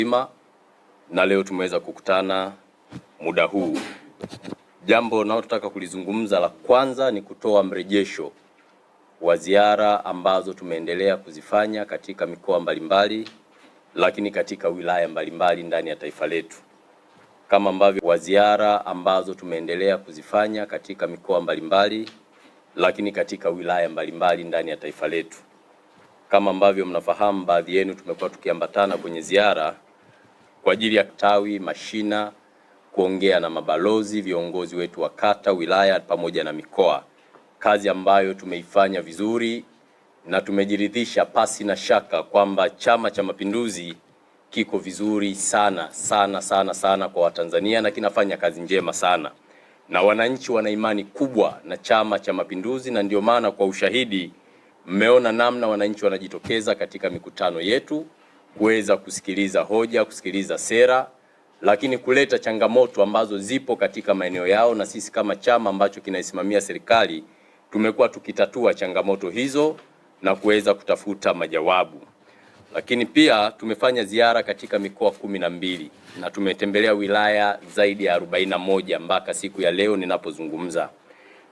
Nzima na leo tumeweza kukutana muda huu. Jambo linalotaka kulizungumza la kwanza ni kutoa mrejesho wa ziara ambazo tumeendelea kuzifanya katika mikoa mbalimbali, lakini katika wilaya mbalimbali ndani ya taifa letu. Kama ambavyo wa ziara ambazo tumeendelea kuzifanya katika mikoa mbalimbali, lakini katika wilaya mbalimbali ndani ya taifa letu. Kama ambavyo mnafahamu, baadhi yenu tumekuwa tukiambatana kwenye ziara kwa ajili ya tawi, mashina, kuongea na mabalozi, viongozi wetu wa kata, wilaya pamoja na mikoa, kazi ambayo tumeifanya vizuri na tumejiridhisha pasi na shaka kwamba Chama cha Mapinduzi kiko vizuri sana sana sana sana kwa Watanzania na kinafanya kazi njema sana, na wananchi wana imani kubwa na Chama cha Mapinduzi, na ndio maana kwa ushahidi mmeona namna wananchi wanajitokeza katika mikutano yetu kuweza kusikiliza hoja, kusikiliza sera, lakini kuleta changamoto ambazo zipo katika maeneo yao, na sisi kama chama ambacho kinaisimamia serikali tumekuwa tukitatua changamoto hizo na kuweza kutafuta majawabu. Lakini pia tumefanya ziara katika mikoa 12 na tumetembelea wilaya zaidi ya 41 mpaka siku ya leo ninapozungumza,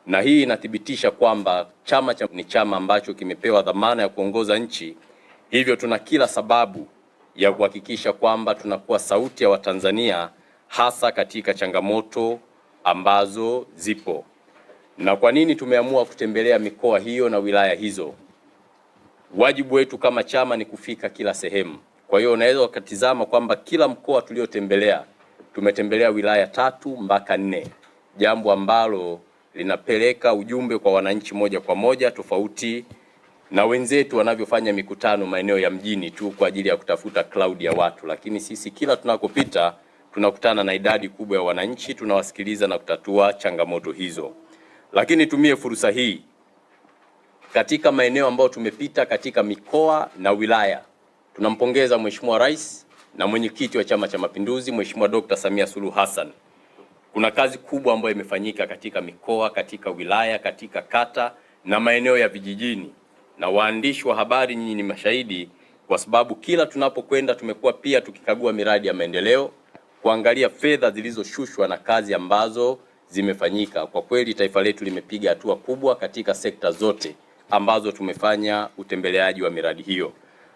na hii inathibitisha kwamba chama cha ni chama ambacho kimepewa dhamana ya kuongoza nchi. Hivyo tuna kila sababu ya kuhakikisha kwamba tunakuwa sauti ya Watanzania hasa katika changamoto ambazo zipo. Na kwa nini tumeamua kutembelea mikoa hiyo na wilaya hizo? Wajibu wetu kama chama ni kufika kila sehemu. Kwa hiyo unaweza ukatizama kwamba kila mkoa tuliotembelea tumetembelea wilaya 3 mpaka 4, jambo ambalo linapeleka ujumbe kwa wananchi moja kwa moja, tofauti na wenzetu wanavyofanya mikutano maeneo ya mjini tu kwa ajili ya kutafuta cloud ya watu. Lakini sisi kila tunakopita tunakutana na idadi kubwa ya wananchi, tunawasikiliza na kutatua changamoto hizo. Lakini tumie fursa hii katika maeneo ambayo tumepita katika mikoa na wilaya, tunampongeza Mheshimiwa Rais na mwenyekiti wa Chama cha Mapinduzi Mheshimiwa Dr. Samia Suluhu Hassan. Kuna kazi kubwa ambayo imefanyika katika mikoa, katika wilaya, katika kata na maeneo ya vijijini, na waandishi wa habari nyinyi ni mashahidi, kwa sababu kila tunapokwenda tumekuwa pia tukikagua miradi ya maendeleo, kuangalia fedha zilizoshushwa na kazi ambazo zimefanyika. Kwa kweli taifa letu limepiga hatua kubwa katika sekta zote ambazo tumefanya utembeleaji wa miradi hiyo.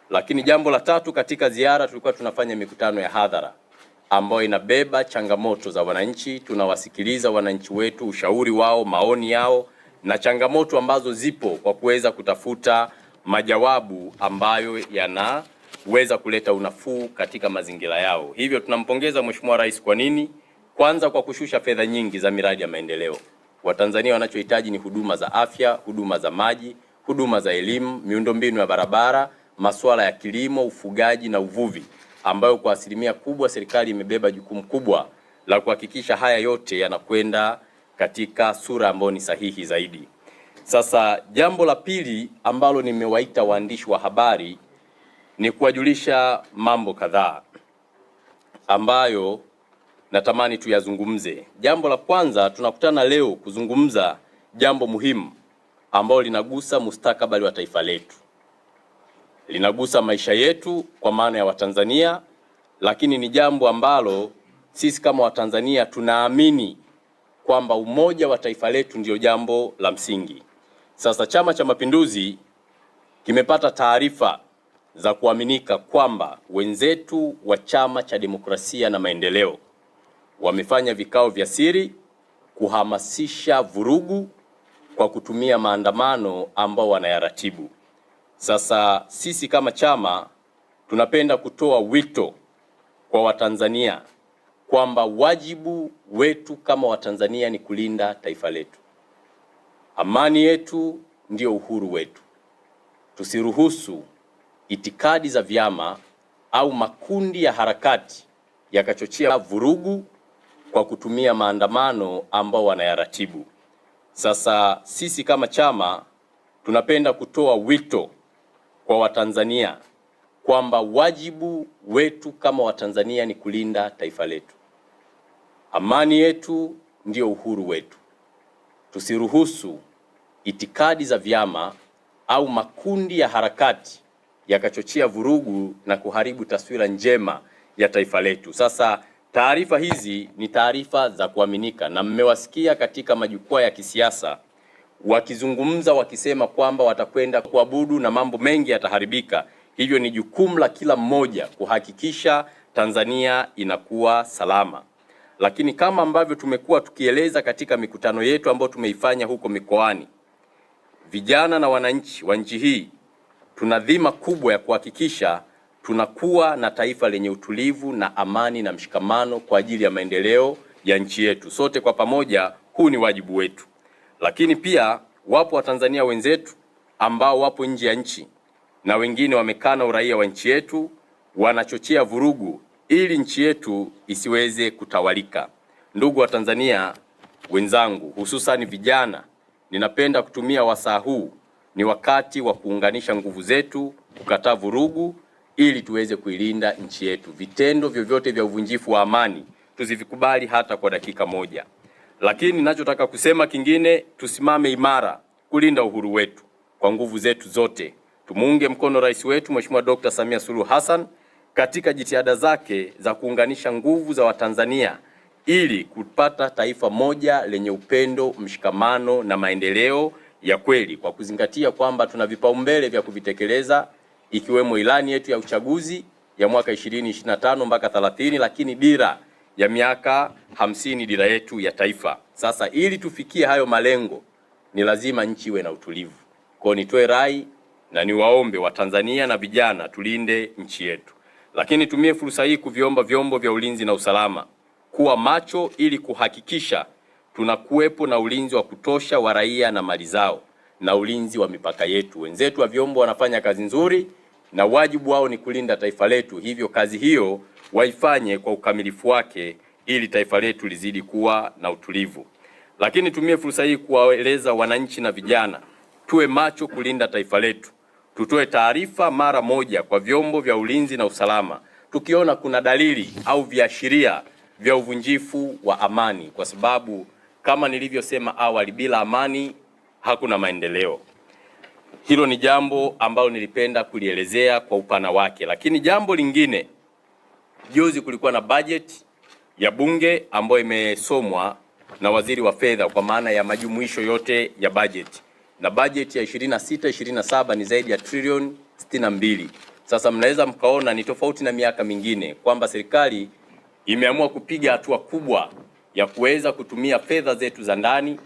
Lakini jambo la tatu, katika ziara tulikuwa tunafanya mikutano ya hadhara ambayo inabeba changamoto za wananchi. Tunawasikiliza wananchi wetu, ushauri wao, maoni yao na changamoto ambazo zipo kwa kuweza kutafuta majawabu ambayo yanaweza kuleta unafuu katika mazingira yao. Hivyo tunampongeza Mheshimiwa Rais. Kwa nini? Kwanza kwa kushusha fedha nyingi za miradi ya maendeleo. Watanzania wanachohitaji ni huduma za afya, huduma za maji, huduma za elimu, miundombinu ya barabara, masuala ya kilimo, ufugaji na uvuvi, ambayo kwa asilimia kubwa serikali imebeba jukumu kubwa la kuhakikisha haya yote yanakwenda katika sura ambayo ni sahihi zaidi. Sasa jambo la pili ambalo nimewaita waandishi wa habari ni kuwajulisha mambo kadhaa ambayo natamani tuyazungumze. Jambo la kwanza, tunakutana leo kuzungumza jambo muhimu ambalo linagusa mustakabali wa taifa letu, linagusa maisha yetu kwa maana ya Watanzania, lakini ni jambo ambalo sisi kama Watanzania tunaamini kwamba umoja wa taifa letu ndio jambo la msingi. Sasa Chama cha Mapinduzi kimepata taarifa za kuaminika kwamba wenzetu wa Chama cha Demokrasia na Maendeleo wamefanya vikao vya siri kuhamasisha vurugu kwa kutumia maandamano ambao wanayaratibu. Sasa sisi kama chama tunapenda kutoa wito kwa Watanzania kwamba wajibu wetu kama Watanzania ni kulinda taifa letu. Amani yetu ndio uhuru wetu. Tusiruhusu itikadi za vyama au makundi ya harakati yakachochea vurugu kwa kutumia maandamano ambao wanayaratibu. Sasa sisi kama chama tunapenda kutoa wito kwa Watanzania kwamba wajibu wetu kama Watanzania ni kulinda taifa letu. Amani yetu ndio uhuru wetu. Tusiruhusu itikadi za vyama au makundi ya harakati yakachochea vurugu na kuharibu taswira njema ya taifa letu. Sasa taarifa hizi ni taarifa za kuaminika na mmewasikia katika majukwaa ya kisiasa wakizungumza wakisema kwamba watakwenda kuabudu na mambo mengi yataharibika. Hivyo ni jukumu la kila mmoja kuhakikisha Tanzania inakuwa salama. Lakini kama ambavyo tumekuwa tukieleza katika mikutano yetu ambayo tumeifanya huko mikoani, vijana na wananchi wa nchi hii tuna dhima kubwa ya kuhakikisha tunakuwa na taifa lenye utulivu na amani na mshikamano kwa ajili ya maendeleo ya nchi yetu. Sote kwa pamoja, huu ni wajibu wetu. Lakini pia wapo Watanzania wenzetu ambao wapo nje ya nchi na wengine wamekana uraia wa nchi yetu, wanachochea vurugu ili nchi yetu isiweze kutawalika. Ndugu wa Tanzania wenzangu, hususan vijana, ninapenda kutumia wasaa huu, ni wakati wa kuunganisha nguvu zetu kukataa vurugu ili tuweze kuilinda nchi yetu. Vitendo vyovyote vya uvunjifu wa amani tusivikubali hata kwa dakika moja. Lakini ninachotaka kusema kingine, tusimame imara kulinda uhuru wetu kwa nguvu zetu zote. Tumuunge mkono rais wetu Mheshimiwa Dr. Samia Suluhu Hassan katika jitihada zake za kuunganisha nguvu za Watanzania ili kupata taifa moja lenye upendo, mshikamano na maendeleo ya kweli, kwa kuzingatia kwamba tuna vipaumbele vya kuvitekeleza ikiwemo ilani yetu ya uchaguzi ya mwaka 2025 mpaka 30, lakini dira ya miaka 50, dira yetu ya taifa. Sasa ili tufikie hayo malengo ni lazima nchi iwe na utulivu. Kwa nitoe rai na niwaombe Watanzania na vijana tulinde nchi yetu. Lakini tumie fursa hii kuviomba vyombo vya ulinzi na usalama kuwa macho ili kuhakikisha tunakuwepo na ulinzi wa kutosha wa raia na mali zao na ulinzi wa mipaka yetu. Wenzetu wa vyombo wanafanya kazi nzuri na wajibu wao ni kulinda taifa letu, hivyo kazi hiyo waifanye kwa ukamilifu wake ili taifa letu lizidi kuwa na utulivu. Lakini tumie fursa hii kuwaeleza wananchi na vijana, tuwe macho kulinda taifa letu. Tutoe taarifa mara moja kwa vyombo vya ulinzi na usalama tukiona kuna dalili au viashiria vya uvunjifu wa amani, kwa sababu kama nilivyosema awali, bila amani hakuna maendeleo. Hilo ni jambo ambalo nilipenda kulielezea kwa upana wake. Lakini jambo lingine, juzi kulikuwa na bajeti ya Bunge ambayo imesomwa na waziri wa fedha kwa maana ya majumuisho yote ya bajeti, na bajeti ya 26 27 ni zaidi ya trilioni 62. Sasa mnaweza mkaona ni tofauti na miaka mingine kwamba serikali imeamua kupiga hatua kubwa ya kuweza kutumia fedha zetu za ndani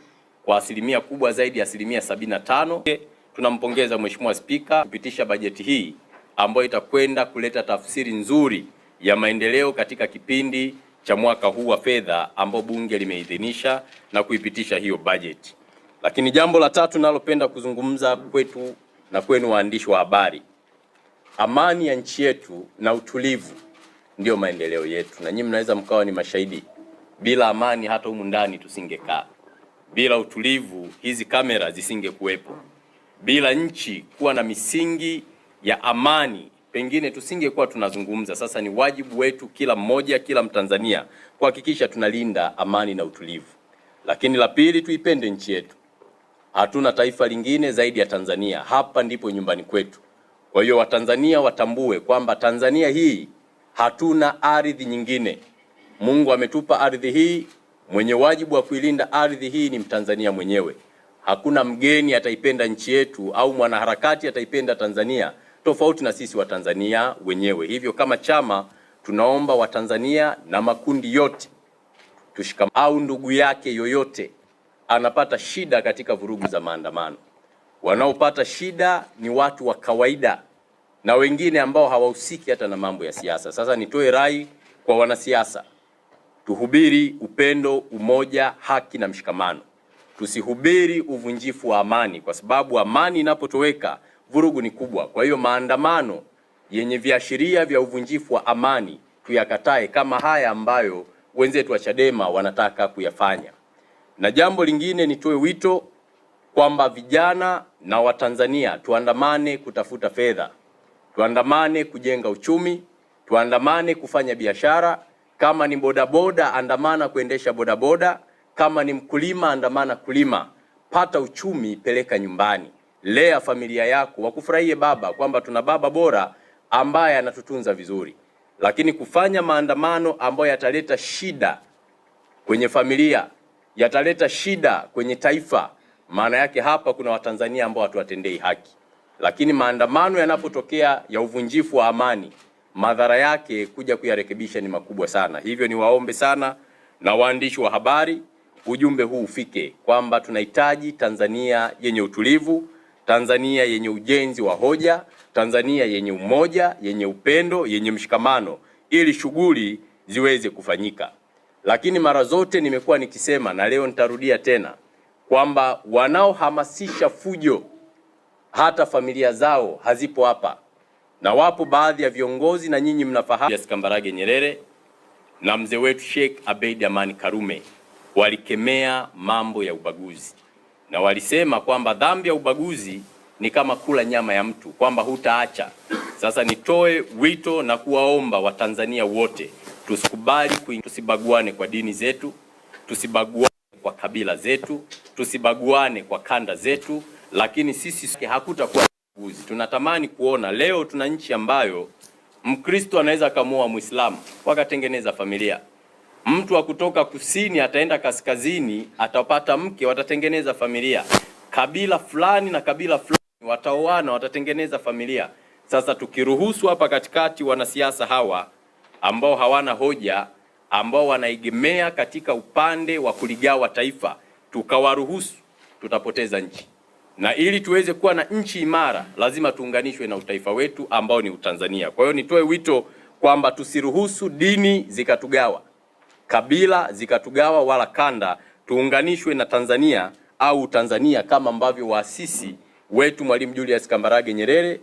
kwa asilimia kubwa zaidi ya asilimia 75. Tunampongeza Mheshimiwa Spika kupitisha bajeti hii ambayo itakwenda kuleta tafsiri nzuri ya maendeleo katika kipindi cha mwaka huu wa fedha ambao bunge limeidhinisha na kuipitisha hiyo bajeti. Lakini jambo la tatu nalopenda kuzungumza kwetu na kwenu waandishi wa habari, amani ya nchi yetu na utulivu ndiyo maendeleo yetu, na nyinyi mnaweza mkawa ni mashahidi. Bila amani hata humu ndani tusingekaa, bila utulivu hizi kamera zisingekuwepo, bila nchi kuwa na misingi ya amani pengine tusingekuwa tunazungumza. Sasa ni wajibu wetu kila mmoja, kila Mtanzania kuhakikisha tunalinda amani na utulivu. Lakini la pili, tuipende nchi yetu. Hatuna taifa lingine zaidi ya Tanzania. Hapa ndipo nyumbani kwetu. Kwa hiyo Watanzania watambue kwamba Tanzania hii hatuna ardhi nyingine. Mungu ametupa ardhi hii, mwenye wajibu wa kuilinda ardhi hii ni Mtanzania mwenyewe. Hakuna mgeni ataipenda nchi yetu au mwanaharakati ataipenda Tanzania tofauti na sisi Watanzania wenyewe. Hivyo kama chama tunaomba Watanzania na makundi yote tushikam, au ndugu yake yoyote anapata shida katika vurugu za maandamano. Wanaopata shida ni watu wa kawaida na wengine ambao hawahusiki hata na mambo ya siasa. Sasa nitoe rai kwa wanasiasa, tuhubiri upendo, umoja, haki na mshikamano. Tusihubiri uvunjifu wa amani, kwa sababu amani inapotoweka vurugu ni kubwa. Kwa hiyo maandamano yenye viashiria vya uvunjifu wa amani tuyakatae, kama haya ambayo wenzetu wa Chadema wanataka kuyafanya. Na jambo lingine, nitoe wito kwamba vijana na Watanzania tuandamane kutafuta fedha, tuandamane kujenga uchumi, tuandamane kufanya biashara. Kama ni bodaboda, andamana kuendesha bodaboda. Kama ni mkulima, andamana kulima. Pata uchumi, peleka nyumbani, lea familia yako, wakufurahie baba kwamba tuna baba bora ambaye anatutunza vizuri. Lakini kufanya maandamano ambayo yataleta shida kwenye familia, yataleta shida kwenye taifa, maana yake hapa kuna Watanzania ambao hatuwatendei haki. Lakini maandamano yanapotokea ya uvunjifu wa amani, madhara yake kuja kuyarekebisha ni makubwa sana. Hivyo niwaombe sana na waandishi wa habari, ujumbe huu ufike kwamba tunahitaji Tanzania yenye utulivu, Tanzania yenye ujenzi wa hoja, Tanzania yenye umoja, yenye upendo, yenye mshikamano, ili shughuli ziweze kufanyika. Lakini mara zote nimekuwa nikisema na leo nitarudia tena kwamba wanaohamasisha fujo hata familia zao hazipo hapa, na wapo baadhi ya viongozi na nyinyi mnafahamu, Julius Kambarage Nyerere na mzee wetu Sheikh Abeid Amani Karume walikemea mambo ya ubaguzi na walisema kwamba dhambi ya ubaguzi ni kama kula nyama ya mtu, kwamba hutaacha. Sasa nitoe wito na kuwaomba Watanzania wote tusikubali, tusibaguane kwa dini zetu, tusibaguane kwa kabila zetu, tusibaguane kwa kanda zetu, lakini sisi hakutakuwa ubaguzi. Tunatamani kuona leo tuna nchi ambayo Mkristo anaweza akamuoa Muislamu wakatengeneza familia. Mtu wa kutoka kusini ataenda kaskazini atapata mke, watatengeneza familia. Kabila fulani na kabila fulani wataoana, watatengeneza familia. Sasa tukiruhusu hapa katikati wanasiasa hawa ambao hawana hoja, ambao wanaegemea katika upande wa kuligawa taifa, tukawaruhusu, tutapoteza nchi. Na ili tuweze kuwa na nchi imara, lazima tuunganishwe na utaifa wetu ambao ni Utanzania. Kwa hiyo nitoe wito kwamba tusiruhusu dini zikatugawa, kabila zikatugawa, wala kanda. Tuunganishwe na Tanzania au Tanzania kama ambavyo waasisi wetu Mwalimu Julius Kambarage Nyerere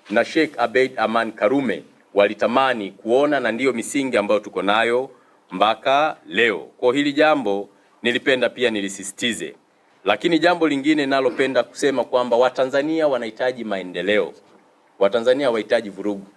na Sheikh Abeid Aman Karume walitamani kuona, na ndiyo misingi ambayo tuko nayo mpaka leo. Kwa hili jambo nilipenda pia nilisisitize. Lakini jambo lingine nalopenda kusema kwamba Watanzania wanahitaji maendeleo. Watanzania hawahitaji vurugu.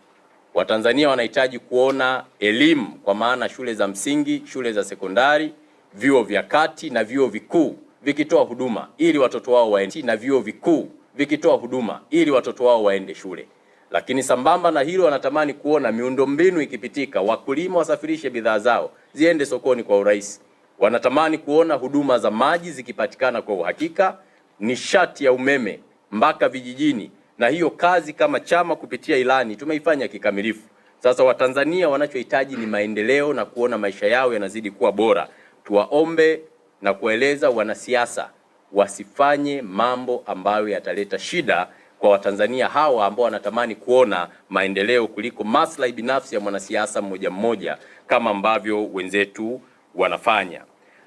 Watanzania wanahitaji kuona elimu, kwa maana shule za msingi, shule za sekondari, vyuo vya kati na vyuo vikuu vikitoa huduma ili watoto wao waende, na vyuo vikuu vikitoa huduma ili watoto wao waende shule. Lakini sambamba na hilo, wanatamani kuona miundombinu ikipitika, wakulima wasafirishe bidhaa zao ziende sokoni kwa urahisi. Wanatamani kuona huduma za maji zikipatikana kwa uhakika, nishati ya umeme mpaka vijijini, na hiyo kazi kama chama kupitia ilani tumeifanya kikamilifu. Sasa Watanzania wanachohitaji ni maendeleo na kuona maisha yao yanazidi kuwa bora. Tuwaombe na kueleza wanasiasa wasifanye mambo ambayo yataleta shida kwa Watanzania hawa ambao wanatamani kuona maendeleo kuliko maslahi binafsi ya mwanasiasa mmoja mmoja kama ambavyo wenzetu wanafanya.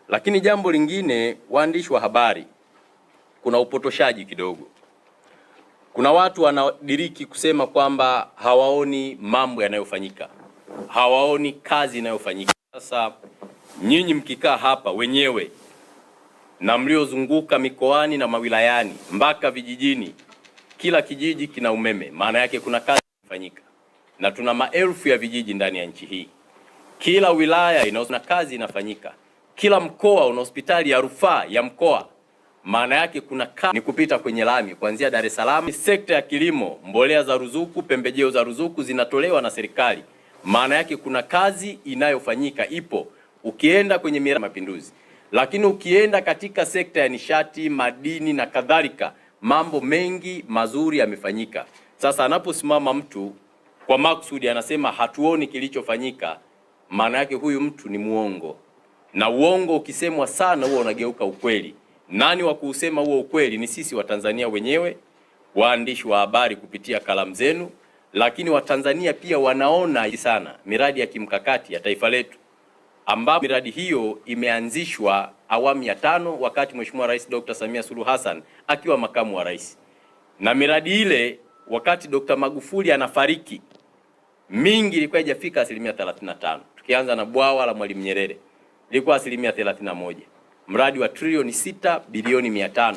Lakini jambo lingine, waandishi wa habari, kuna upotoshaji kidogo. Kuna watu wanadiriki kusema kwamba hawaoni mambo yanayofanyika, hawaoni kazi inayofanyika. Sasa nyinyi mkikaa hapa wenyewe na mliozunguka mikoani na mawilayani mpaka vijijini, kila kijiji kina umeme, maana yake kuna kazi inafanyika, na tuna maelfu ya vijiji ndani ya nchi hii. Kila wilaya ina kazi inafanyika, kila mkoa una hospitali ya rufaa ya mkoa, maana yake kuna kazi ni kupita kwenye lami kuanzia Dar es Salaam. Sekta ya kilimo, mbolea za ruzuku, pembejeo za ruzuku zinatolewa na serikali, maana yake kuna kazi inayofanyika ipo. Ukienda kwenye miradi mapinduzi, lakini ukienda katika sekta ya nishati, madini na kadhalika, mambo mengi mazuri yamefanyika. Sasa anaposimama mtu kwa makusudi anasema hatuoni kilichofanyika, maana yake huyu mtu ni muongo, na uongo ukisemwa sana huwa unageuka ukweli. Nani wa kuusema huo ukweli? Ni sisi Watanzania wenyewe, waandishi wa habari kupitia kalamu zenu, lakini Watanzania pia wanaona sana miradi ya kimkakati ya taifa letu, ambapo miradi hiyo imeanzishwa awamu ya tano wakati Mheshimiwa Rais Dr. Samia Suluhu Hassan akiwa makamu wa rais, na miradi ile wakati Dr. Magufuli anafariki mingi ilikuwa haijafika 35%. Tukianza na bwawa la Mwalimu Nyerere ilikuwa 31%, mradi wa trilioni 6 bilioni 500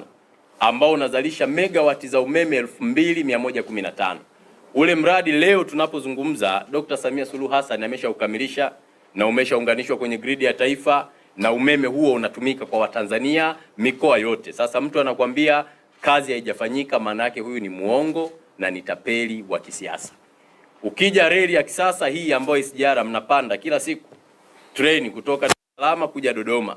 ambao unazalisha megawati za umeme 2115. Ule mradi leo tunapozungumza, Dr. Samia Suluhu Hassan ameshaukamilisha na umeshaunganishwa kwenye gridi ya taifa na umeme huo unatumika kwa Watanzania mikoa yote. Sasa mtu anakuambia kazi haijafanyika, maana yake huyu ni muongo na ni tapeli wa kisiasa. Ukija reli ya kisasa hii ambayo SGR mnapanda kila siku, treni kutoka Dar es Salaam kuja Dodoma,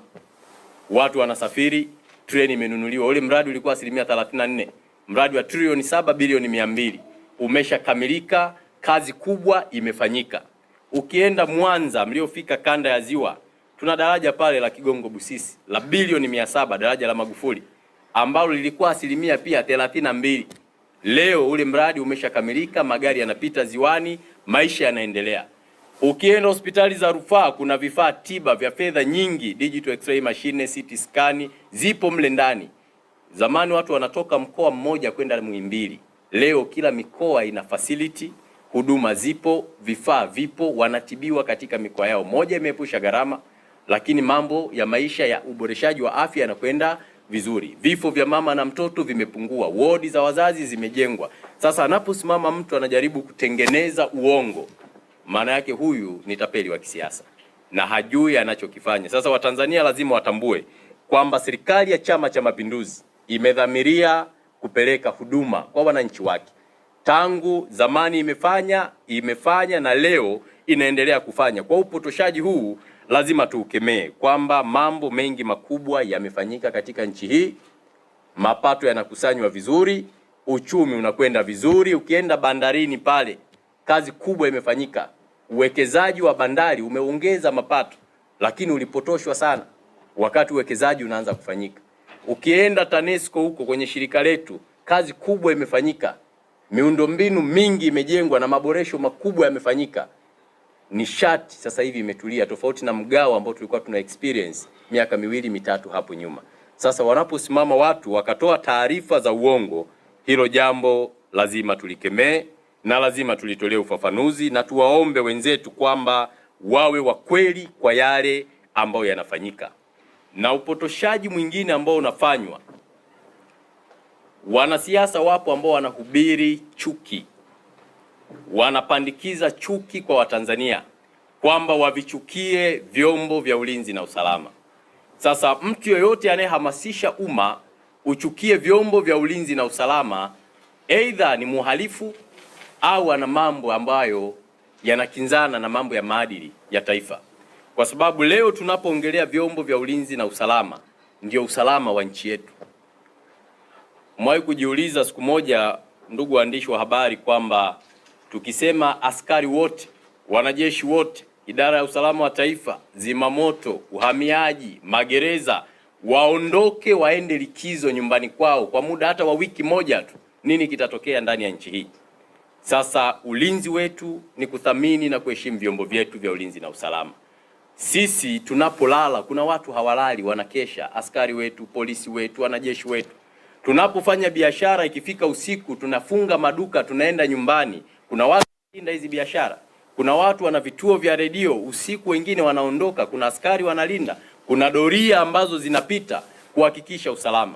watu wanasafiri, treni imenunuliwa. Ule mradi ulikuwa 34%, mradi wa trilioni 7 bilioni 200 umeshakamilika, kazi kubwa imefanyika. Ukienda Mwanza, mliofika kanda ya Ziwa, tuna daraja pale la Kigongo Busisi la bilioni 700, daraja la Magufuli ambalo lilikuwa asilimia pia 32. Leo ule mradi umeshakamilika, magari yanapita ziwani, maisha yanaendelea. Ukienda hospitali za rufaa kuna vifaa tiba vya fedha nyingi, digital x-ray machine, CT scan zipo mle ndani. Zamani watu wanatoka mkoa mmoja kwenda Muhimbili, leo kila mikoa ina facility, huduma zipo, vifaa vipo, wanatibiwa katika mikoa yao. Moja, imeepusha gharama, lakini mambo ya maisha ya uboreshaji wa afya yanakwenda vizuri. Vifo vya mama na mtoto vimepungua, wodi za wazazi zimejengwa. Sasa anaposimama mtu anajaribu kutengeneza uongo, maana yake huyu ni tapeli wa kisiasa na hajui anachokifanya. Sasa Watanzania lazima watambue kwamba serikali ya Chama cha Mapinduzi imedhamiria kupeleka huduma kwa wananchi wake. Tangu zamani imefanya na leo inaendelea kufanya. Kwa upotoshaji huu lazima tuukemee kwamba mambo mengi makubwa yamefanyika katika nchi hii, mapato yanakusanywa vizuri, uchumi unakwenda vizuri. Ukienda bandarini pale, kazi kubwa imefanyika, uwekezaji wa bandari umeongeza mapato, lakini ulipotoshwa sana wakati uwekezaji unaanza kufanyika. Ukienda TANESCO huko kwenye shirika letu, kazi kubwa imefanyika, miundombinu mingi imejengwa na maboresho makubwa yamefanyika. Nishati sasa hivi imetulia, tofauti na mgao ambao tulikuwa tuna experience miaka miwili mitatu hapo nyuma. Sasa wanaposimama watu wakatoa taarifa za uongo, hilo jambo lazima tulikemee na lazima tulitolee ufafanuzi na tuwaombe wenzetu kwamba wawe wa kweli kwa yale ambayo yanafanyika. Na upotoshaji mwingine ambao unafanywa, wanasiasa wapo ambao wanahubiri chuki, wanapandikiza chuki kwa Watanzania kwamba wavichukie vyombo vya ulinzi na usalama. Sasa mtu yoyote anayehamasisha umma uchukie vyombo vya ulinzi na usalama, aidha ni muhalifu au ana mambo ambayo yanakinzana na mambo ya maadili ya taifa, kwa sababu leo tunapoongelea vyombo vya ulinzi na usalama, ndio usalama wa nchi yetu. Mwahi kujiuliza siku moja, ndugu waandishi wa habari, kwamba tukisema askari wote, wanajeshi wote, idara ya usalama wa taifa, zimamoto, uhamiaji, magereza waondoke waende likizo nyumbani kwao kwa muda hata wa wiki moja tu, nini kitatokea ndani ya nchi hii? Sasa ulinzi wetu ni kuthamini na kuheshimu vyombo vyetu vya ulinzi na usalama. Sisi tunapolala, kuna watu hawalali, wanakesha, askari wetu, polisi wetu, wanajeshi wetu. Tunapofanya biashara, ikifika usiku tunafunga maduka, tunaenda nyumbani. Kuna watu wanalinda hizi biashara, kuna watu wana vituo vya redio usiku, wengine wanaondoka, kuna askari wanalinda, kuna doria ambazo zinapita kuhakikisha usalama.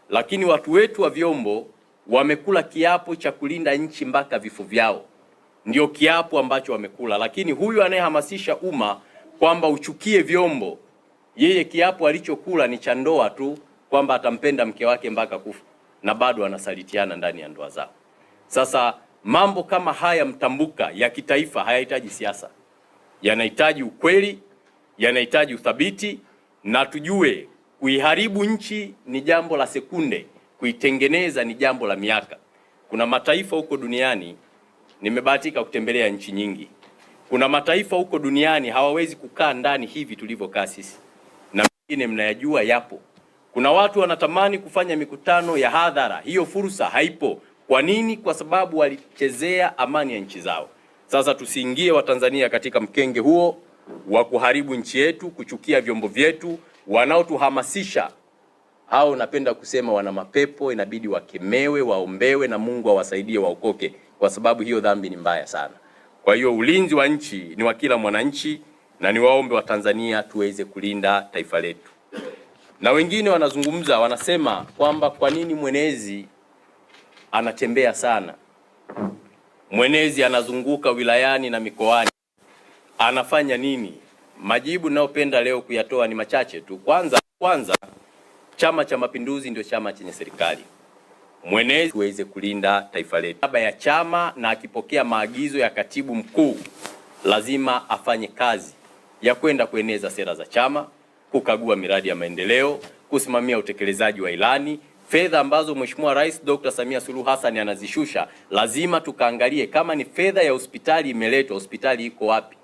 Lakini watu wetu wa vyombo wamekula kiapo cha kulinda nchi mpaka vifo vyao, ndio kiapo ambacho wamekula. Lakini huyu anayehamasisha umma kwamba uchukie vyombo, yeye kiapo alichokula ni cha ndoa tu, kwamba atampenda mke wake mpaka kufa, na bado anasalitiana ndani ya ndoa zao. Sasa mambo kama haya mtambuka ya kitaifa hayahitaji siasa, yanahitaji ukweli, yanahitaji uthabiti, na tujue kuiharibu nchi ni jambo la sekunde, kuitengeneza ni jambo la miaka. Kuna mataifa huko duniani, nimebahatika kutembelea nchi nyingi, kuna mataifa huko duniani hawawezi kukaa ndani hivi tulivyokaa sisi, na mengine mnayajua yapo. Kuna watu wanatamani kufanya mikutano ya hadhara, hiyo fursa haipo. Kwa nini? Kwa sababu walichezea amani ya nchi zao. Sasa tusiingie Watanzania katika mkenge huo wa kuharibu nchi yetu, kuchukia vyombo vyetu. Wanaotuhamasisha hao, napenda kusema wana mapepo, inabidi wakemewe, waombewe na Mungu awasaidie waokoke, kwa sababu hiyo dhambi ni mbaya sana. Kwa hiyo ulinzi wa nchi ni wa kila mwananchi, na niwaombe Watanzania tuweze kulinda taifa letu. Na wengine wanazungumza wanasema kwamba kwa nini mwenezi anatembea sana, mwenezi anazunguka wilayani na mikoani, anafanya nini? Majibu ninayopenda leo kuyatoa ni machache tu. Kwanza, Chama cha Mapinduzi ndio chama chenye serikali. Mwenezi tuweze kulinda taifa letu. Baba ya chama na akipokea maagizo ya katibu mkuu lazima afanye kazi ya kwenda kueneza sera za chama, kukagua miradi ya maendeleo, kusimamia utekelezaji wa ilani. Fedha ambazo Mheshimiwa Rais Dr. Samia Suluhu Hassan anazishusha, lazima tukaangalie kama ni fedha ya hospitali imeletwa, hospitali iko wapi?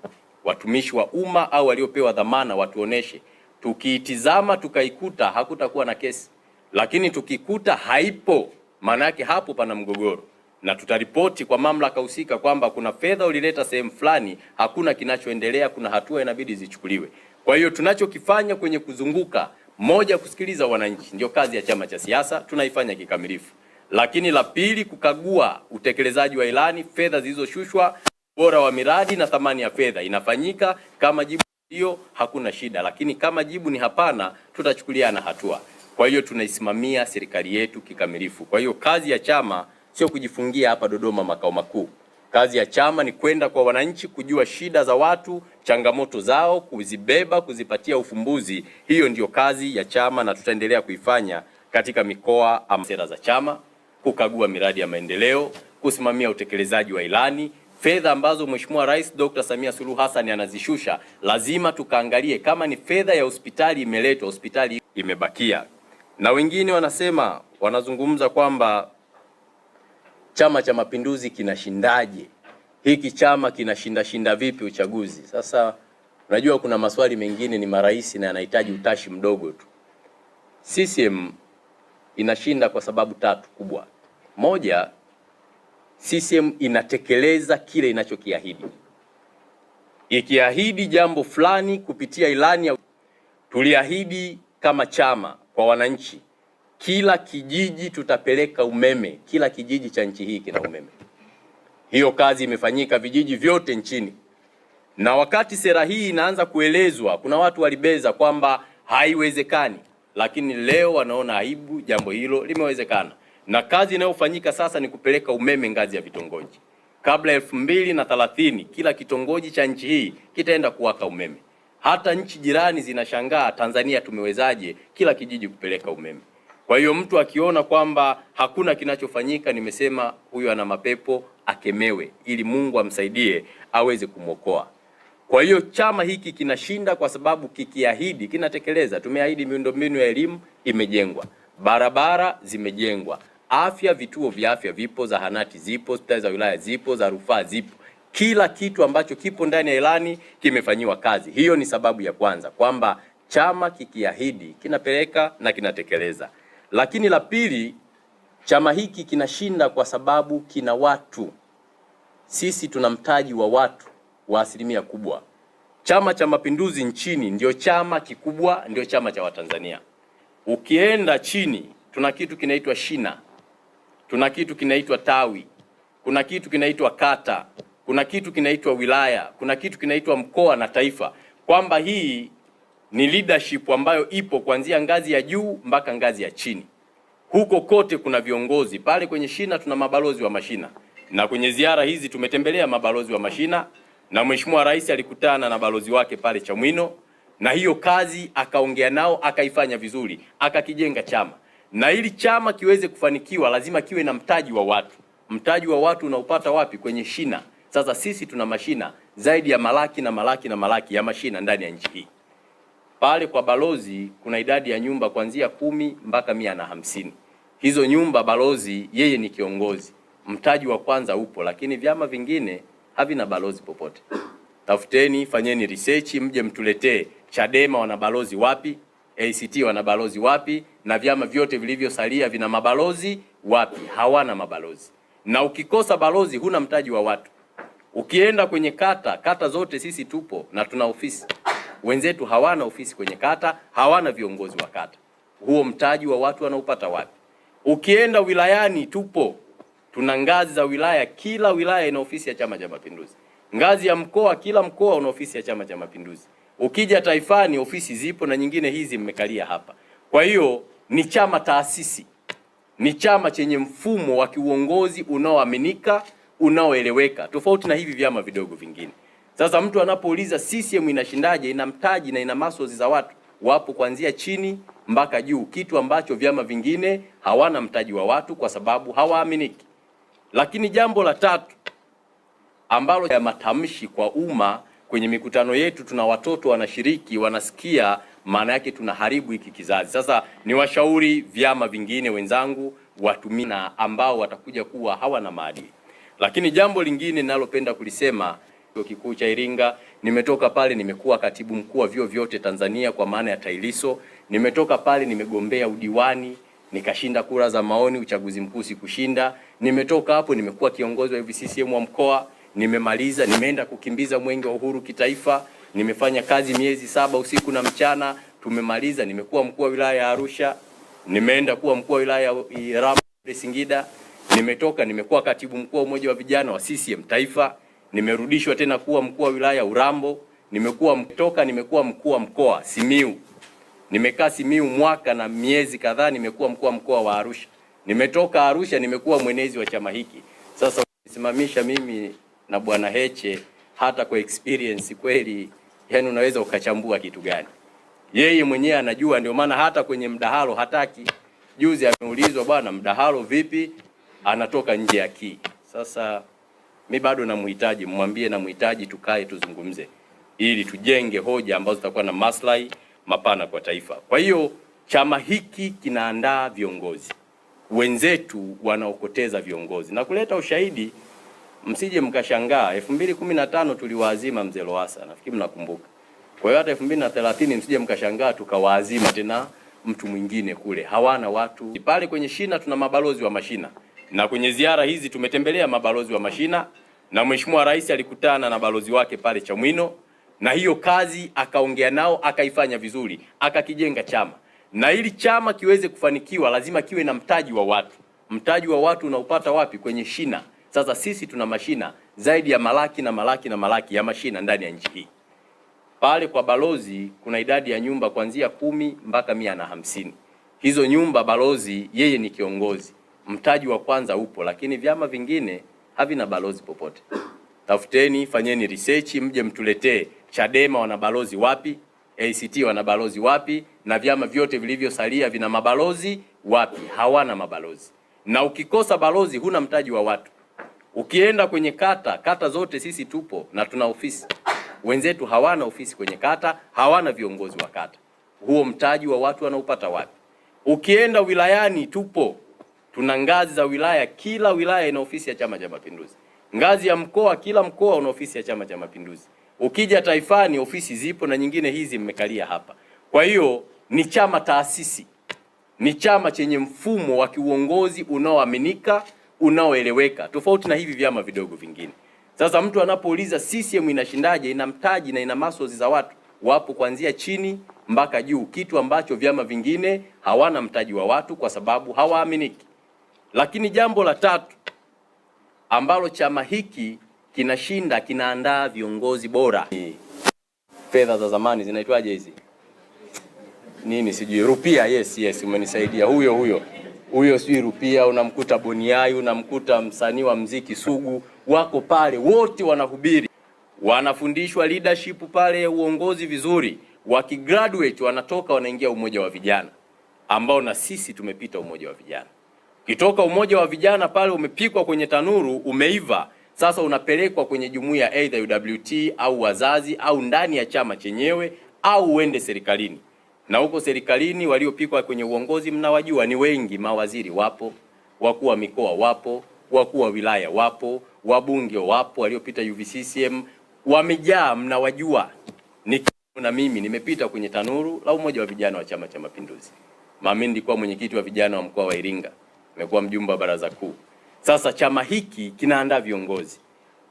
Watumishi wa umma au waliopewa dhamana watuoneshe. Tukiitizama tukaikuta, hakutakuwa na kesi, lakini tukikuta haipo, maana yake hapo pana mgogoro, na tutaripoti kwa mamlaka husika kwamba kuna fedha ulileta sehemu fulani, hakuna kinachoendelea, kuna hatua inabidi zichukuliwe. Kwa hiyo tunachokifanya kwenye kuzunguka, moja, kusikiliza wananchi, ndio kazi ya chama cha siasa, tunaifanya kikamilifu. Lakini la pili, kukagua utekelezaji wa ilani, fedha zilizoshushwa, ubora wa miradi na thamani ya fedha inafanyika. Kama jibu ndio, hakuna shida, lakini kama jibu ni hapana, tutachukuliana hatua. Kwa hiyo tunaisimamia serikali yetu kikamilifu. Kwa hiyo kazi ya chama sio kujifungia hapa Dodoma makao makuu. Kazi ya chama ni kwenda kwa wananchi, kujua shida za watu, changamoto zao, kuzibeba, kuzipatia ufumbuzi. Hiyo ndiyo kazi ya chama na tutaendelea kuifanya katika mikoa. Sera za chama, kukagua miradi ya maendeleo, kusimamia utekelezaji wa ilani. Fedha ambazo Mheshimiwa Rais Dr. Samia Suluhu Hassan anazishusha, lazima tukaangalie kama ni fedha ya hospitali imeletwa, hospitali imebakia. Na wengine wanasema, wanazungumza kwamba Chama cha Mapinduzi kinashindaje? Hiki chama kinashinda shinda vipi uchaguzi? Sasa unajua kuna maswali mengine ni marahisi na yanahitaji utashi mdogo tu. CCM inashinda kwa sababu tatu kubwa. Moja, CCM inatekeleza kile inachokiahidi. Ikiahidi jambo fulani kupitia ilani ya tuliahidi kama chama kwa wananchi, kila kijiji tutapeleka umeme, kila kijiji cha nchi hii kina umeme. Hiyo kazi imefanyika vijiji vyote nchini. Na wakati sera hii inaanza kuelezwa, kuna watu walibeza kwamba haiwezekani, lakini leo wanaona aibu, jambo hilo limewezekana. Na kazi inayofanyika sasa ni kupeleka umeme ngazi ya vitongoji. Kabla 2030 kila kitongoji cha nchi hii kitaenda kuwaka umeme. Hata nchi jirani zinashangaa, Tanzania tumewezaje kila kijiji kupeleka umeme? Kwa hiyo mtu akiona kwamba hakuna kinachofanyika, nimesema huyu ana mapepo, akemewe ili Mungu amsaidie aweze kumwokoa. Kwa hiyo chama hiki kinashinda kwa sababu kikiahidi kinatekeleza. Tumeahidi miundombinu ya elimu imejengwa, barabara zimejengwa, afya, vituo vya afya vipo, zahanati zipo, hospitali za wilaya zipo, za rufaa zipo. Kila kitu ambacho kipo ndani ya ilani kimefanyiwa kazi. Hiyo ni sababu ya kwanza, kwamba chama kikiahidi kinapeleka na kinatekeleza. Lakini la pili, chama hiki kinashinda kwa sababu kina watu. Sisi tuna mtaji wa watu wa asilimia kubwa. Chama cha Mapinduzi nchini ndio chama kikubwa, ndio chama cha Watanzania. Ukienda chini, tuna kitu kinaitwa shina, tuna kitu kinaitwa tawi, kuna kitu kinaitwa kata, kuna kitu kinaitwa wilaya, kuna kitu kinaitwa mkoa na taifa, kwamba hii ni leadership ambayo ipo kuanzia ngazi ya juu mpaka ngazi ya chini. Huko kote kuna viongozi pale kwenye shina, tuna mabalozi wa mashina, na kwenye ziara hizi tumetembelea mabalozi wa mashina, na Mheshimiwa Rais alikutana na balozi wake pale Chamwino, na hiyo kazi akaongea nao akaifanya vizuri, akakijenga chama. Na ili chama kiweze kufanikiwa lazima kiwe na mtaji wa watu. Mtaji wa watu unaupata wapi? Kwenye shina. Sasa sisi tuna mashina zaidi ya malaki na malaki na malaki ya mashina ndani ya nchi hii. Pale kwa balozi kuna idadi ya nyumba kuanzia 10 mpaka 150. Hizo nyumba balozi yeye ni kiongozi, mtaji wa kwanza upo, lakini vyama vingine havina balozi popote. Tafuteni, fanyeni research, mje mtuletee Chadema wana balozi wapi, ACT wana balozi wapi, na vyama vyote vilivyosalia vina mabalozi wapi? Hawana mabalozi. Na ukikosa balozi huna mtaji wa watu. Ukienda kwenye kata, kata zote sisi tupo na tuna ofisi. Wenzetu hawana ofisi kwenye kata, hawana viongozi wa kata. Huo mtaji wa watu wanaupata wapi? Ukienda wilayani tupo, tuna ngazi za wilaya, kila wilaya ina ofisi ya Chama cha Mapinduzi. Ngazi ya mkoa, kila mkoa una ofisi ya Chama cha Mapinduzi. Ukija taifani, ofisi zipo na nyingine hizi mmekalia hapa. Kwa hiyo ni chama taasisi, ni chama chenye mfumo wa kiuongozi unaoaminika, unaoeleweka, tofauti na hivi vyama vidogo vingine. Sasa mtu anapouliza CCM inashindaje, ina mtaji na ina muscles za watu, wapo kuanzia chini mpaka juu, kitu ambacho vyama vingine hawana mtaji wa watu kwa sababu hawaaminiki. Lakini jambo la tatu ambalo ya matamshi kwa umma kwenye mikutano yetu, tuna watoto wanashiriki, wanasikia, maana yake tunaharibu hiki kizazi. Sasa niwashauri vyama vingine wenzangu watumie na ambao watakuja kuwa hawana maadili. Lakini jambo lingine ninalopenda kulisema, Chuo Kikuu cha Iringa, nimetoka pale nimekuwa katibu mkuu wa vyuo vyote Tanzania kwa maana ya TAHLISO. Nimetoka pale nimegombea udiwani nikashinda kura za maoni, uchaguzi mkuu sikushinda. Nimetoka hapo nimekuwa kiongozi wa UVCCM wa mkoa, nimemaliza, nimeenda kukimbiza Mwenge wa Uhuru kitaifa, nimefanya kazi miezi 7 usiku na mchana, tumemaliza. Nimekuwa mkuu wa wilaya ya Arusha, nimeenda kuwa mkuu wa wilaya ya Ramba Singida, nimetoka nimekuwa katibu mkuu wa umoja wa vijana wa CCM taifa, nimerudishwa tena kuwa mkuu wa wilaya Urambo, nimekuwa mtoka, nimekuwa mkuu wa mkoa Simiu, nimekaa Simiu mwaka na miezi kadhaa, nimekuwa mkuu wa mkoa wa Arusha, nimetoka Arusha nimekuwa mwenezi wa chama hiki. Sasa ukisimamisha mimi na Bwana Heche, hata kwa experience kweli, yani unaweza ukachambua kitu gani? Yeye mwenyewe anajua, ndio maana hata kwenye mdahalo hataki. Juzi ameulizwa, bwana mdahalo vipi? Anatoka nje ya kii. Sasa mi bado namhitaji, mwambie namhitaji, tukae tuzungumze ili tujenge hoja ambazo zitakuwa na maslahi mapana kwa taifa. Kwa hiyo chama hiki kinaandaa viongozi, wenzetu wanaokoteza viongozi na kuleta ushahidi. Msije mkashangaa 2015 tuliwaazima mzee Lowassa, nafikiri mnakumbuka. Kwa hiyo hata 2030 msije mkashangaa tukawaazima tena mtu mwingine kule. Hawana watu pale kwenye shina, tuna mabalozi wa mashina, na kwenye ziara hizi tumetembelea mabalozi wa mashina, na Mheshimiwa Rais alikutana na balozi wake pale Chamwino, na hiyo kazi akaongea nao akaifanya vizuri, akakijenga chama. Na ili chama kiweze kufanikiwa lazima kiwe na mtaji wa watu. Mtaji wa watu unaupata wapi? Kwenye shina. Sasa sisi tuna mashina zaidi ya malaki na malaki na malaki ya mashina ndani ya nchi hii. Pale kwa balozi kuna idadi ya nyumba kuanzia 10 mpaka 150. Hizo nyumba balozi yeye ni kiongozi, mtaji wa kwanza upo, lakini vyama vingine havina balozi popote. Tafuteni, fanyeni research, mje mtuletee Chadema wana balozi wapi, ACT wana balozi wapi, na vyama vyote vilivyosalia vina mabalozi wapi? Hawana mabalozi. Na ukikosa balozi huna mtaji wa watu. Ukienda kwenye kata, kata zote sisi tupo na tuna ofisi. Wenzetu hawana ofisi kwenye kata, hawana viongozi wa kata. Huo mtaji wa watu wanaupata wapi? Ukienda wilayani tupo, tuna ngazi za wilaya, kila wilaya ina ofisi ya Chama cha Mapinduzi. Ngazi ya mkoa, kila mkoa una ofisi ya Chama cha Mapinduzi. Ukija taifani ofisi zipo na nyingine hizi mmekalia hapa. Kwa hiyo ni chama taasisi, ni chama chenye mfumo wa kiuongozi unaoaminika, unaoeleweka, tofauti na hivi vyama vidogo vingine. Sasa mtu anapouliza CCM inashindaje, ina mtaji na ina muscles za watu, wapo kuanzia chini mpaka juu, kitu ambacho vyama vingine hawana mtaji wa watu kwa sababu hawaaminiki. Lakini jambo la tatu ambalo chama hiki kinashinda, kinaandaa viongozi bora. Fedha za zamani zinaitwaje hizi? Nini sijui, rupia. Yes, yes, umenisaidia. Huyo huyo sijui rupia, unamkuta Boniai, unamkuta msanii wa mziki Sugu, wako pale wote wanahubiri, wanafundishwa leadership pale, uongozi vizuri. Wakigraduate wanatoka wanaingia umoja wa vijana, ambao na sisi tumepita umoja wa vijana. Ukitoka umoja wa vijana pale, umepikwa kwenye tanuru, umeiva, sasa unapelekwa kwenye jumuiya either UWT au wazazi au ndani ya chama chenyewe au uende serikalini. Na huko serikalini waliopikwa kwenye uongozi mnawajua ni wengi, mawaziri wapo, wakuu wa mikoa wapo, wakuu wa wilaya wapo, wabunge wapo, waliopita UVCCM wamejaa, mnawajua. Ni na mimi nimepita kwenye tanuru la umoja wa vijana wa Chama cha Mapinduzi. Mimi nilikuwa mwenyekiti wa vijana wa mkoa wa Iringa, nimekuwa mjumbe wa baraza kuu. Sasa chama hiki kinaandaa viongozi,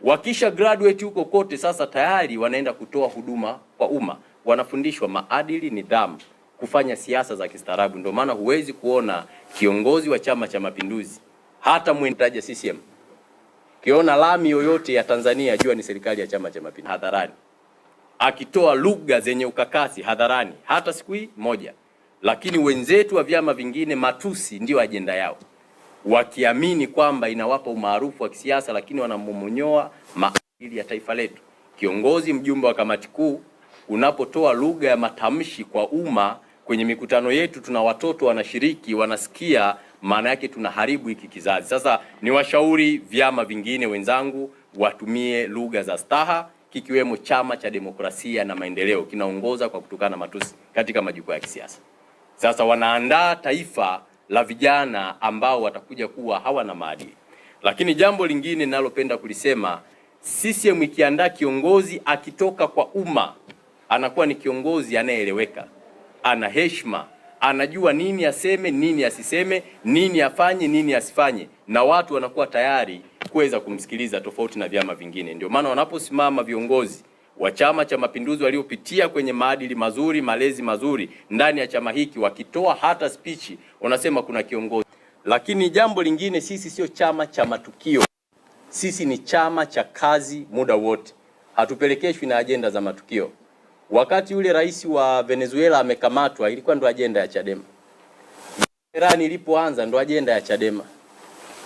wakisha graduate huko kote, sasa tayari wanaenda kutoa huduma kwa umma, wanafundishwa maadili, nidhamu, kufanya siasa za kistaarabu. Ndio maana huwezi kuona kiongozi wa Chama cha Mapinduzi hata mwentaja CCM, kiona lami yoyote ya Tanzania jua ni serikali ya Chama cha Mapinduzi hadharani, akitoa lugha zenye ukakasi hadharani hata siku hii moja. Lakini wenzetu wa vyama vingine matusi ndiyo ajenda yao, wakiamini kwamba inawapa umaarufu wa kisiasa, lakini wanamomonyoa maadili ya taifa letu. Kiongozi, mjumbe wa kamati kuu, unapotoa lugha ya matamshi kwa umma Kwenye mikutano yetu tuna watoto wanashiriki, wanasikia, maana yake tunaharibu hiki kizazi. Sasa niwashauri vyama vingine wenzangu watumie lugha za staha, kikiwemo Chama cha Demokrasia na Maendeleo kinaongoza kwa kutukana matusi katika majukwaa ya kisiasa. Sasa wanaandaa taifa la vijana ambao watakuja kuwa hawana maadili. Lakini jambo lingine ninalopenda kulisema, CCM ikiandaa kiongozi akitoka kwa umma anakuwa ni kiongozi anayeeleweka, ana heshima, anajua nini aseme, nini asiseme, nini afanye, nini asifanye, na watu wanakuwa tayari kuweza kumsikiliza, tofauti na vyama vingine. Ndio maana wanaposimama viongozi wa Chama cha Mapinduzi waliopitia kwenye maadili mazuri, malezi mazuri ndani ya chama hiki, wakitoa hata spichi wanasema kuna kiongozi. Lakini jambo lingine, sisi sio chama cha matukio, sisi ni chama cha kazi muda wote, hatupelekeshwi na ajenda za matukio. Wakati yule rais wa Venezuela amekamatwa, ilikuwa ndo ajenda ya Chadema. Iran ilipoanza ndo ajenda ya Chadema.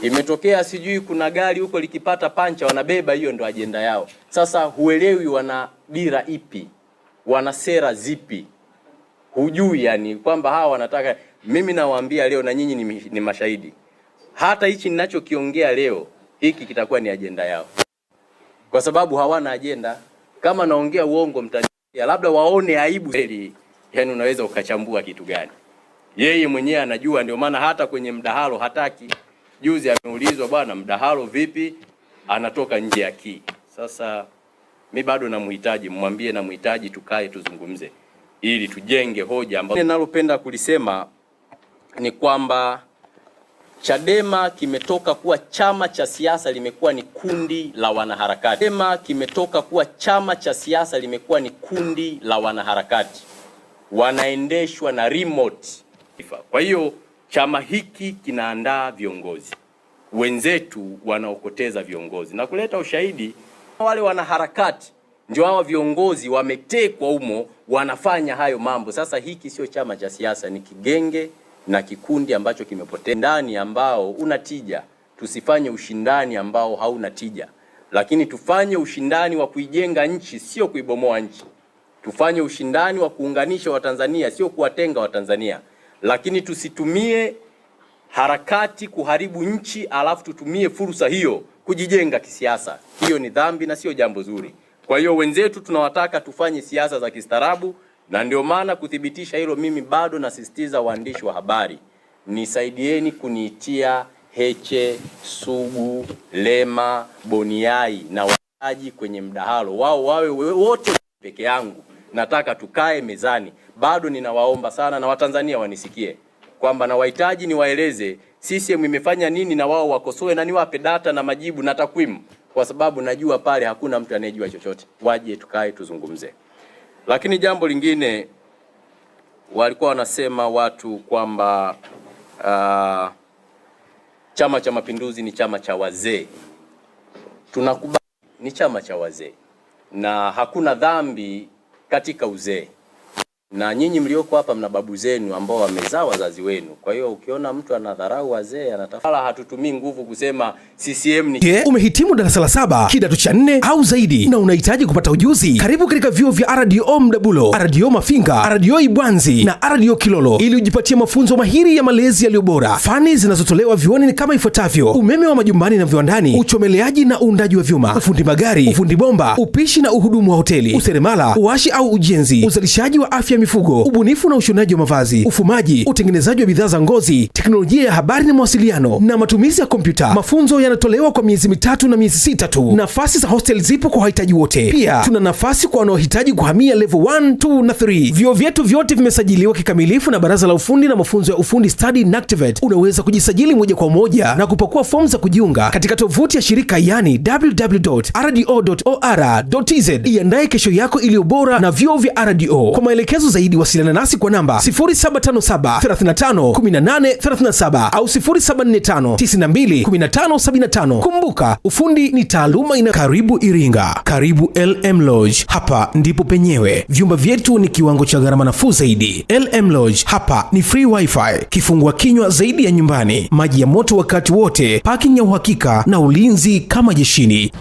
Imetokea sijui kuna gari huko likipata pancha wanabeba, hiyo ndo ajenda yao. Sasa huelewi wana dira ipi, wana sera zipi, hujui yani kwamba hawa wanataka. Mimi nawaambia leo na nyinyi ni mashahidi, hata hichi ninachokiongea leo hiki kitakuwa ni ajenda yao, kwa sababu hawana ajenda. Kama naongea uongo mtani, labda waone aibu. Yani unaweza ukachambua kitu gani? Yeye mwenyewe anajua, ndio maana hata kwenye mdahalo hataki. Juzi ameulizwa, bwana, mdahalo vipi? Anatoka nje ya kii. Sasa mi bado namhitaji, mwambie namhitaji, tukae tuzungumze ili tujenge hoja. Ambayo ninalopenda kulisema ni kwamba Chadema kimetoka kuwa chama cha siasa, limekuwa ni kundi la wanaharakati. Chadema kimetoka kuwa chama cha siasa, limekuwa ni kundi la wanaharakati, wanaendeshwa na remote. Kwa hiyo chama hiki kinaandaa viongozi wenzetu wanaokoteza viongozi na kuleta ushahidi. Wale wanaharakati ndio hawa viongozi wametekwa humo, wanafanya hayo mambo. Sasa hiki sio chama cha siasa, ni kigenge na kikundi ambacho kimepotea ndani ambao una tija. Tusifanye ushindani ambao hauna tija, lakini tufanye ushindani wa kuijenga nchi, sio kuibomoa nchi. Tufanye ushindani wa kuunganisha Watanzania, sio kuwatenga Watanzania. Lakini tusitumie harakati kuharibu nchi, alafu tutumie fursa hiyo kujijenga kisiasa. Hiyo ni dhambi na sio jambo zuri. Kwa hiyo wenzetu tunawataka tufanye siasa za kistaarabu, na ndio maana kuthibitisha hilo, mimi bado nasisitiza waandishi wa habari, nisaidieni kuniitia Heche, Sugu, Lema, Boniai na waji kwenye mdahalo wao, wawe wote peke yangu. Nataka tukae mezani. Bado ninawaomba sana na Watanzania wanisikie kwamba nawahitaji niwaeleze CCM imefanya nini na wao wakosoe na niwape data na majibu na takwimu, kwa sababu najua pale hakuna mtu anayejua chochote. Waje tukae tuzungumze. Lakini jambo lingine walikuwa wanasema watu kwamba Chama cha Mapinduzi ni chama cha wazee. Tunakubali ni chama cha wazee na hakuna dhambi katika uzee, na nyinyi mlioko hapa mna babu zenu ambao wamezaa wazazi wenu. Kwa hiyo ukiona mtu anadharau wazee anatafuta, hatutumii nguvu kusema CCM ni. Je, umehitimu darasa la saba, kidato cha nne au zaidi na unahitaji kupata ujuzi? Karibu katika vyuo vya RDO Mdabulo, RDO Mafinga, RDO Ibwanzi na RDO Kilolo ili ujipatie mafunzo mahiri ya malezi yaliyo bora. Fani zinazotolewa vyuoni ni kama ifuatavyo: umeme wa majumbani na viwandani, uchomeleaji na uundaji wa vyuma, ufundi magari, ufundi bomba, upishi na uhudumu wa hoteli, useremala, uashi au ujenzi, uzalishaji wa afya mifugo, ubunifu na ushonaji wa mavazi, ufumaji, utengenezaji wa bidhaa za ngozi, teknolojia ya habari na mawasiliano na matumizi ya kompyuta. Mafunzo yanatolewa kwa miezi 3 na miezi 6 tu. Nafasi za hostel zipo kwa wahitaji wote. Pia tuna nafasi kwa wanaohitaji kuhamia level 1, 2 na 3. Vyuo vyetu vyote vimesajiliwa kikamilifu na Baraza la Ufundi na Mafunzo ya Ufundi Stadi NACTVET. Unaweza kujisajili moja kwa moja na kupakua fomu za kujiunga katika tovuti ya shirika, yani www.rdo.or.tz. Iandae kesho yako iliyo bora na vyuo vya RDO. Kwa maelekezo zaidi wasiliana nasi kwa namba 0757 35 18 37 au 0745 92 15 75. Kumbuka, ufundi ni taaluma ina. Karibu Iringa, karibu LM Lodge. Hapa ndipo penyewe. Vyumba vyetu ni kiwango cha gharama nafuu zaidi. LM Lodge hapa ni free wifi, kifungua kinywa zaidi ya nyumbani, maji ya moto wakati wote, parking ya uhakika na ulinzi kama jeshini.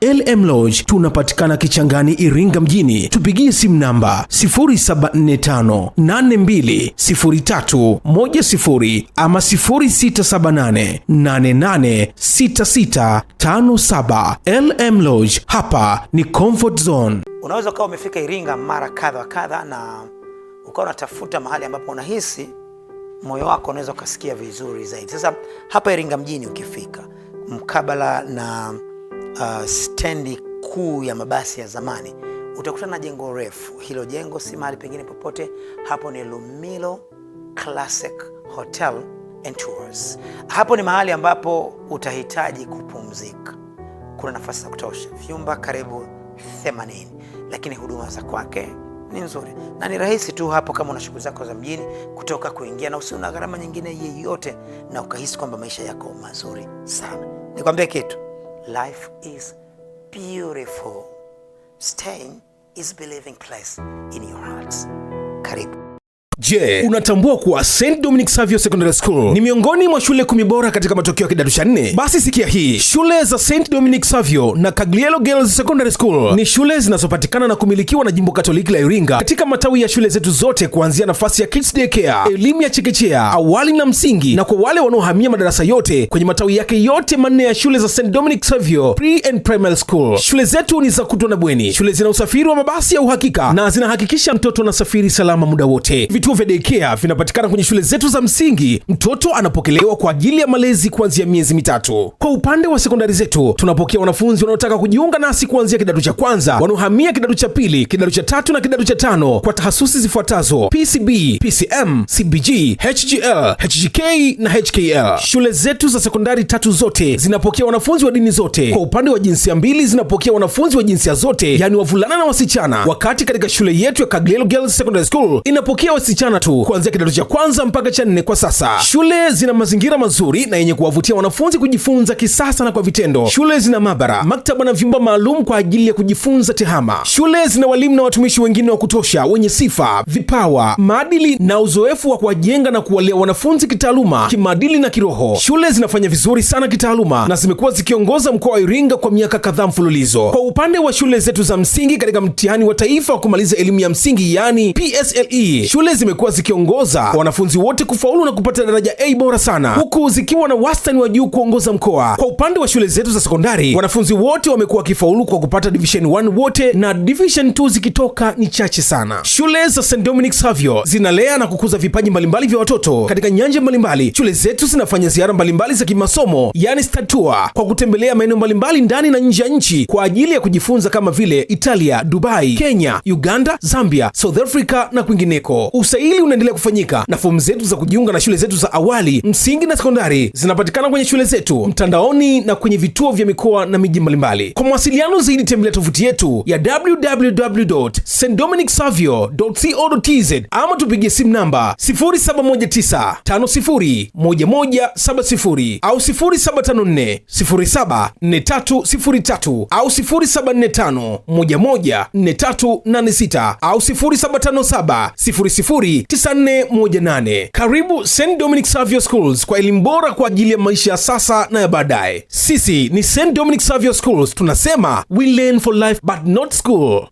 LM Lodge tunapatikana Kichangani, Iringa mjini. Tupigie simu namba 0745820310 ama 0678886657. LM Lodge, hapa ni Comfort Zone. Unaweza ukawa umefika Iringa mara kadha wa kadha na ukawa unatafuta mahali ambapo unahisi moyo wako unaweza ukasikia vizuri zaidi. Sasa hapa Iringa mjini ukifika mkabala na stendi kuu ya mabasi ya zamani utakutana na jengo refu. Hilo jengo si mahali pengine popote, hapo ni Lumilo Classic Hotel and Tours. Hapo ni mahali ambapo utahitaji kupumzika. Kuna nafasi za kutosha, vyumba karibu 80, lakini huduma za kwake ni nzuri na ni rahisi tu hapo, kama una shughuli zako za mjini kutoka kuingia, na usio na gharama nyingine yeyote, na ukahisi kwamba maisha yako mazuri sana. Nikwambie kitu, life is beautiful. Staying is believing place in your heart. Karibu. Je, unatambua kuwa St Dominic Savio Secondary School ni miongoni mwa shule 10 bora katika matokeo ya kidato cha nne? Basi sikia hii, shule za St Dominic Savio na Caglielo Girls Secondary School ni shule zinazopatikana na kumilikiwa na Jimbo Katoliki la Iringa katika matawi ya shule zetu zote kuanzia nafasi ya kids daycare, elimu ya chekechea, awali na msingi, na kwa wale wanaohamia madarasa yote kwenye matawi yake yote manne ya shule za St Dominic Savio Pre and Primary School. Shule zetu ni za kutwa na bweni. Shule zina usafiri wa mabasi ya uhakika na zinahakikisha mtoto anasafiri salama muda wote. Vituo vya daycare vinapatikana kwenye shule zetu za msingi. Mtoto anapokelewa kwa ajili ya malezi kuanzia miezi 3. Kwa upande wa sekondari zetu, tunapokea wanafunzi wanaotaka kujiunga nasi kuanzia kidato cha kwanza, wanaohamia kidato cha pili, kidato cha tatu na kidato cha tano kwa tahasusi zifuatazo: PCB, PCM, CBG, HGL, HGK na HKL. Shule zetu za sekondari tatu zote zinapokea wanafunzi wa dini zote. Kwa upande wa jinsia mbili, zinapokea wanafunzi wa jinsia zote, yani wavulana na wasichana, wakati katika shule yetu ya Caglielo Girls Secondary School inapokea wasichana tu kuanzia kidato cha kwanza mpaka cha nne kwa sasa. Shule zina mazingira mazuri na yenye kuwavutia wanafunzi kujifunza kisasa na kwa vitendo. Shule zina maabara, maktaba na vyumba maalum kwa ajili ya kujifunza tehama. Shule zina walimu na watumishi wengine wa kutosha wenye sifa, vipawa, maadili na uzoefu wa kuwajenga na kuwalea wanafunzi kitaaluma, kimaadili na kiroho. Shule zinafanya vizuri sana kitaaluma na zimekuwa zikiongoza mkoa wa Iringa kwa miaka kadhaa mfululizo. Kwa upande wa shule zetu za msingi, katika mtihani wa taifa wa kumaliza elimu ya msingi yaani PSLE, shule zimekuwa zikiongoza kwa wanafunzi wote kufaulu na kupata daraja A bora sana, huku zikiwa na wastani wa juu kuongoza mkoa. Kwa upande wa shule zetu za sekondari, wanafunzi wote wamekuwa wakifaulu kwa kupata division 1 wote na division 2 zikitoka ni chache sana. Shule za St Dominic Savio zinalea na kukuza vipaji mbalimbali vya watoto katika nyanja mbalimbali. Shule zetu zinafanya ziara mbalimbali za kimasomo, yani study tour, kwa kutembelea maeneo mbalimbali ndani na nje ya nchi kwa ajili ya kujifunza kama vile Italia, Dubai, Kenya, Uganda, Zambia, South Africa na kwingineko. Usaili unaendelea kufanyika na fomu zetu za kujiunga na shule zetu za awali, msingi na sekondari zinapatikana kwenye shule zetu, mtandaoni na kwenye vituo vya mikoa na miji mbalimbali. Kwa mawasiliano zaidi tembelea tovuti yetu ya www.stdominicsavio.co.tz ama tupigie simu namba 0719501170 au 0754074303 au 0745114386 au 0757009418. Karibu St Dominic Savio Schools kwa elimu bora kwa ajili ya maisha ya sasa na ya baadaye. Sisi ni St Dominic Savio Schools, tunasema we learn for life but not school.